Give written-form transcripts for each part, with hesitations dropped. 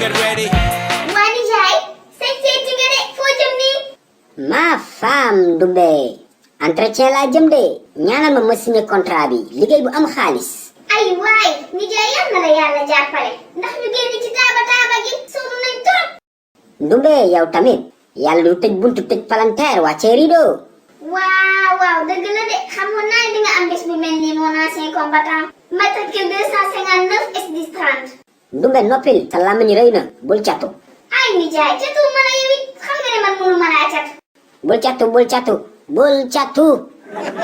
Wani Jai, seeti nga de foo jëm nii. Ma femme Dumbe entretien laa jëm de ñaanal ma signé contrat bi liggéey bu am xaalis. Ay waay nijaay yal na la yàlla jàppale ndax ñu génn ci taaba gi sonn nañ trop. Dumbe yow tamit yàlla du tëj buntu tëj palanteer wàccee rideau. waaw dëgg la de xamoon naa di nga am bés bu mel nii mon ancien combattant. matricule 259 S10 30. Dumbe noppil sa làmmiñ rëy na bul catu. ay nijaay catu ma la yow it xam nga ne man mënu ma laa catu. bul catu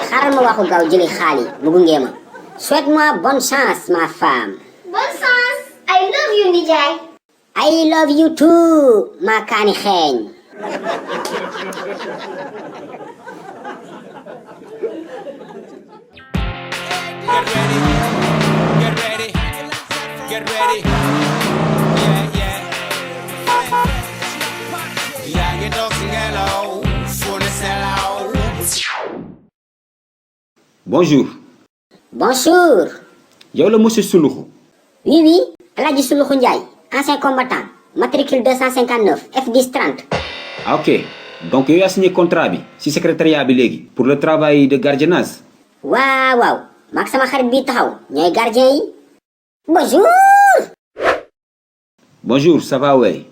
xaaral ma waxu gaaw jëli xaali mu gunge ma. Souhaite-moi bonne chance ma femme. Bonne chance. I love you nijaay. I love you too ma kaani xeeñ. Get ready. Yeah. Yaa ngi doog si ngelaw, fu ne selaw. Bonjour. yow la monsieur Suluxu. Oui, Alaaji Suluxu Njaay, ancien combattant, matricule 259 F10 30. Ah, ok donc yow yaa signé contrat bi ci secrétariat bi léegi pour le travail de gardiennage. waaw maag sama xarit bi taxaw ñooy gardien yi. Bonjour, ça va wey.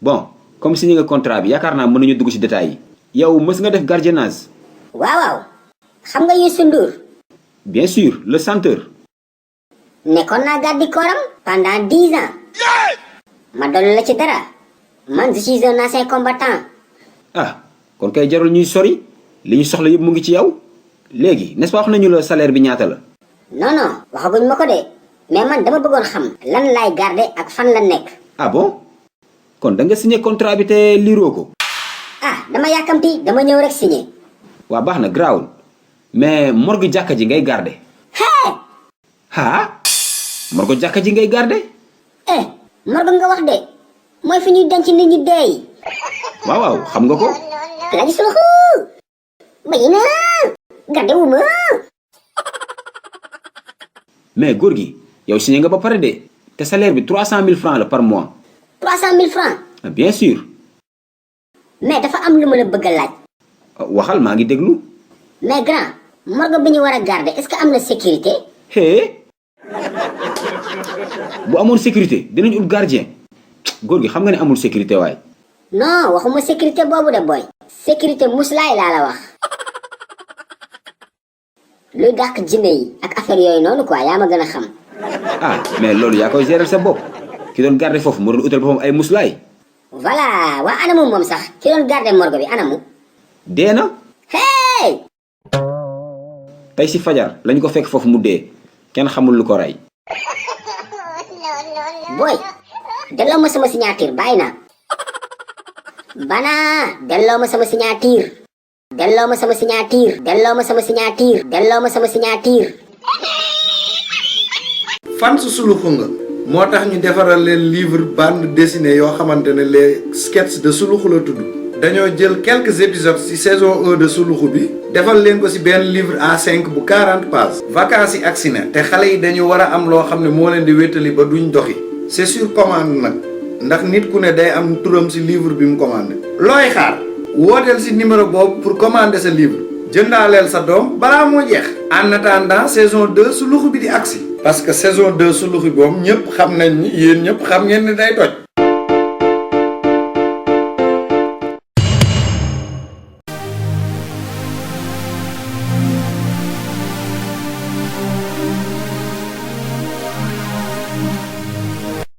Bon comme signé nga contrat bi yaakaar naa mën nañu dugg ci détails yi. yow mës nga def gardiennage. waaw xam nga Youssou Ndour. bien sûr le chanteur. nekkoon naa garde corps am pendant 10 ans. ma dolli la ci dara man je suis un ancien combattant. ah kon kay jarul ñuy sori li ñu soxla yëpp mu ngi ci yow léegi n'est-ce pas wax nañu la salaire bi ñaata la. non waxaguñ ma ko de mais man dama bëggoon xam lan laay garder ak fan la nekk. ah bon kon da nga signé contrat bi te liiroo ko. ah dama yàkkamti dama ñëw rek signé. waa baax na garaawul mais morgue jàkka ji ngay garder. morgue jàkka ji ngay garder. morgue nga wax de mooy fi ñuy denc nit ñi deey. waaw xam nga ko. Alaaji Suluxu bayi na garde wu ma. mais góor gi yow signé nga ba pare de te salaire bi 300 000 francs la par mois. 300 000 francs. bien sûr. mais dafa am lu ma la bëgg a laaj. waxal maa ngi déglu. mais grand morgue bi ñu war a garder est-ce que am na sécurité. bu amoon sécurité dinañ ut gardien góor gi xam nga ne amul sécurité waay. non waxuma sécurité boobu de boy. sécurité muslaay laa la wax. luy dàq jinne yi ak affaire yooyu noonu quoi yaa ma gën a xam. ah mais loolu yaa koy gérer sa bopp ki doon garder foofu moo doon utal boppam ay muslaay. voilà waa anamu moom sax ki doon garder morgue bi anamu. dee na. tey si fajar lañ ko fekk foofu mu dee kenn xamul lu ko rey. boy delloo ma sama signature bàyyi naa. bana delloo ma sama signature. delloo ma sama signature. fan su Suluxu nga moo tax ñu defaral leen livre bande dessinée yoo xamante ne les sketchs de Suluxu la tudd dañoo jël quelques épisodes ci saison 1 de Suluxu bi defal leen ko ci benn livre A5 bu 40 pages vacances yi agsi na te xale yi dañu war a am loo xam ne moo leen di wéttali ba duñ doxi c'est sur commande nag ndax nit ku ne day am turam ci livre bi mu commandé looy xaar wooteel ci numéro boobu pour commander sa livre jëndaaleel sa doom balaa moo jeex en attendant saison 2 Suluxu bi di agsi parce que saison 2 Suluxu boobu ñëpp xam nañ ni yéen ñëpp xam ngeen ni day toj